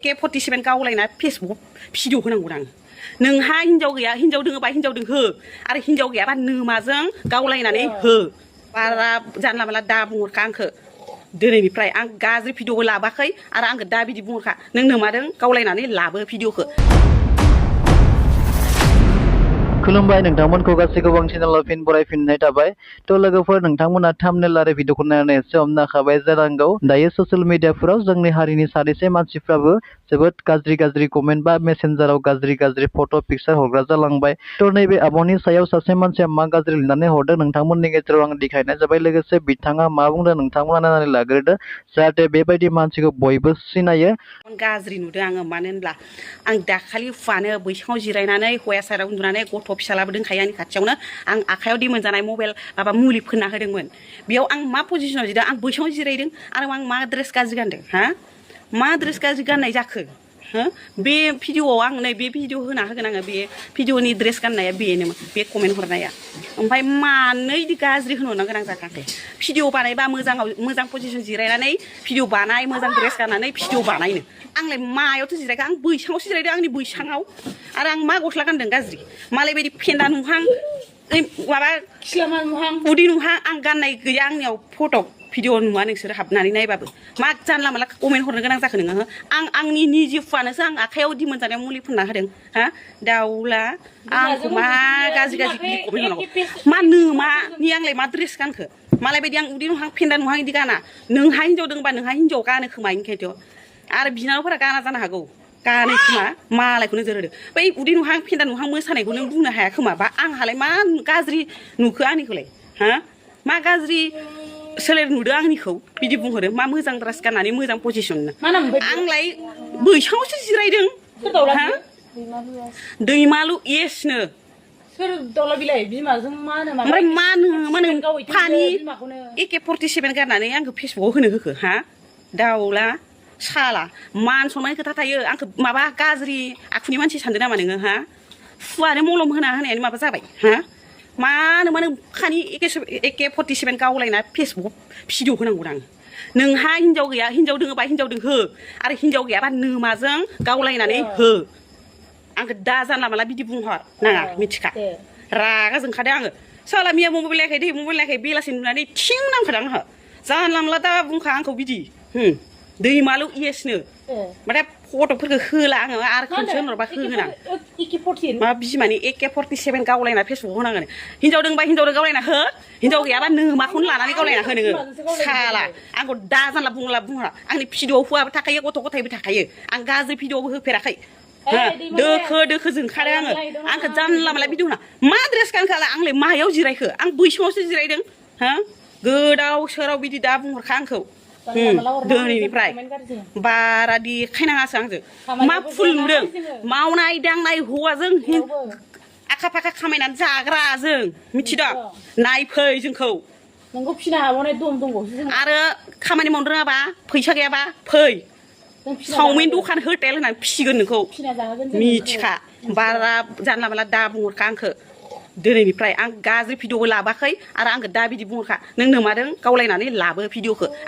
AK47 गावलायना Facebook video होनांगौ दां नोंहा हिनजाव गैया हिनजाव दोङोबा हिनजाव दों हो आरो हिनजाव गैयाबा नोमाजों गावलायनानै हो बारा जानला मानला दा बुंहरखा आंखो दिनैनिफ्राय आं गाज्रि भिडिअबो लाबाखै आरो आंखो दा बिदि बुंहरखा नों नोमादों गावलायनानै लाबो भिडिअखौ खुलुमबाय नोंथांमोनखौ गासैखौबो आं चेनेलाव फिन बरायफिननाय थाबाय थ' लोगोफोर नोंथांमोना थाम्बनेल आरो भिडिअखौ नायनानै एसे हमनो हाखाबाय जानांगौ दायो ससियेल मिडियाफोराव जोंनि हारिनि सानैसो मानसिफ्राबो जोबोद गाज्रि कमेन्ट बा मेसेन्जाराव गाज्रि फट' पिक्सार हरग्रा जालांबाय थ' नैबे आब'नि सायाव सासे मानसिया मा गाज्रि लिरनानै हरदों नोंथांमोननि गेजेराव आं देखायनाय जाबाय लोगोसे बिथाङा मा बुंदों नोंथांमोना नायनानै लाग्रोदो जाहाथे बेबायदि मानसिखौ बयबो सिनायो गाज्रि नुदों आङो मानो होनब्ला आं दाखालि फुवानो बैसाङाव जिरायनानै हौवा साइडआव उन्दुनानै गथ' फिसालाबो दंखायो आंनि खाथियावनो आं आखायाव दिमोन जानाय मबाइल माबा मुलि फोनना होदोंमोन बेयाव आं मा पजिसनाव जिरायदों आं बैसाङाव जिरायदों आरो आं मा ड्रेस गाज्रि गानदों हा मा ड्रेस गाज्रि गाननाय जाखो हो बे भिडिअआव आं नै बे भिडिअ होना होगोन आङो बे भिडिअनि ड्रेस गाननाया बेनोमोन बे कमेन्ट हरनाया ओमफ्राय मानो इदि गाज्रि होनो गोनां जाखाखै भिडिअ बानायबा मोजां पजिसन जिरायनानै भिडिअ बानाय मोजां ड्रेस गाननानै भिडिअ बानायनो आंलाय मायावथो जिरायखो आं बैसाङावसो जिरायदों आंनि बैसाङाव आरो आं मा गस्ला गानदों गाज्रि मालाय बायदि फेन्दा नुहां माबा उदै नुहां आं गाननाय गैया आंनियाव फट' भिडिअ नुवा नोंसोर हाबनानै नायबाबो मा जानला मानला कमेन्ट हरनो गोनां जाखो नोङो आं आंनि निजे फुवानोसो आं आखायाव दिमोन जानाय मुलि फोनना होदों हा दाउला आंखौ मा गाज्रि कमेन्ट हरनांगौ मा नोमानि आंलाय मा ड्रेस गानखो मालाय बायदि आं उदै नुहां फेन्दा नुहां इदि गाना नोंहा हिनजाव दोंबा नोंहा हिनजाव गानो खोमा इनखायथ' आरो बिनानावफोरा गाना जानो हागौ गानो खोमा मालायखौ नोजोर होदो बै उदै नुहां फेन्दा नुहां मोसानायखौ नों बुंनो हाया खोमा बा आंहालाय मा गाज्रि नुखो आंनिखौलाय हा मा गाज्रि सोलेर नुदो आंनिखौ बिदि बुंहरो मा मोजां ड्रेस गाननानै मोजां पजिसन आंलाय बैसाङावसो जिरायदों हा दैमालु येसनो सोर दाउला बिलाइ बिमाजों मा होनो ओमफ्राय मा होनो फानि AK47 गारनानै आंखौ फेसबुकाव होनो होखो हा दाउला साला मान सनमाननि खोथा थायो आंखौ माबा गाज्रि आखुनि मानसि सानदों नामा नोङो हा फुवानो मलम होना होनायानो माबा जाबाय हा मानो खानि AK47 गावलायना फेसबुक भिडिअ होनांगौ दां नोंहा हिनजाव गैया हिनजाव दोङोबा हिनजाव दों हो आरो हिनजाव गैयाबा नोमाजों गावलायनानै हो आंखौ दा जानला मानला बिदि बुंहर नाङा मिथिखा रागा जोंखादों आङो साला मिया मबाइल लायाखै बेलासि नुनानै थिं नांखादों आंहा जानला मानला दा बुंखा आंखौ बिदि दैमालु येसनो माने फट'फोरखौ होला आङो आरो खनसे होनहरबा होगोन आं मा बिमानि AK47 गावलायना फेसबुक होनांगोन हिनजाव दोंबा हिनजावजों गावलायना हो हिनजाव गैयाबा नोमाखौनो लानानै गावलायना हो नोङो साला आंखौ दा जानला बुंहरा आंनि भिडिअआव हुवाबो थाखायो गथ' गथायबो थाखायो आं गाज्रि भिडिअआवबो होफेराखै दोखो जोंखादों आंखौ जानला मानला बिदि होना मा ड्रेस गानखाला आंलाय मायाव जिरायखो आं बैसाङावसो जिरायदों हा गोदाव सोराव बिदि दा बुंहरखा आंखौ दिनैनिफ्राय बारा देखायनाङासो आंजों मा फुल नुदों मावनाय दांनाय हौवाजों आखा फाखा खामायनानै जाग्राजों मिथिदों नायफै जोंखौ नोंखौ फिसिनो हाबावनाय दंबावोसो आरो खामानि मावनो रोङाबा फैसा गैयाबा फै चावमिन दखान हटेल होनानै फिसिगोन नोंखौ मिथिखा बारा जानला मानला दा बुंहरखा आंखौ दिनैनिफ्राय आं गाज्रि भिडिअबो लाबाखै आरो आंखौ दा बिदि बुंहरखा नों नोमादों गावलायनानै लाबो भिडिअखौ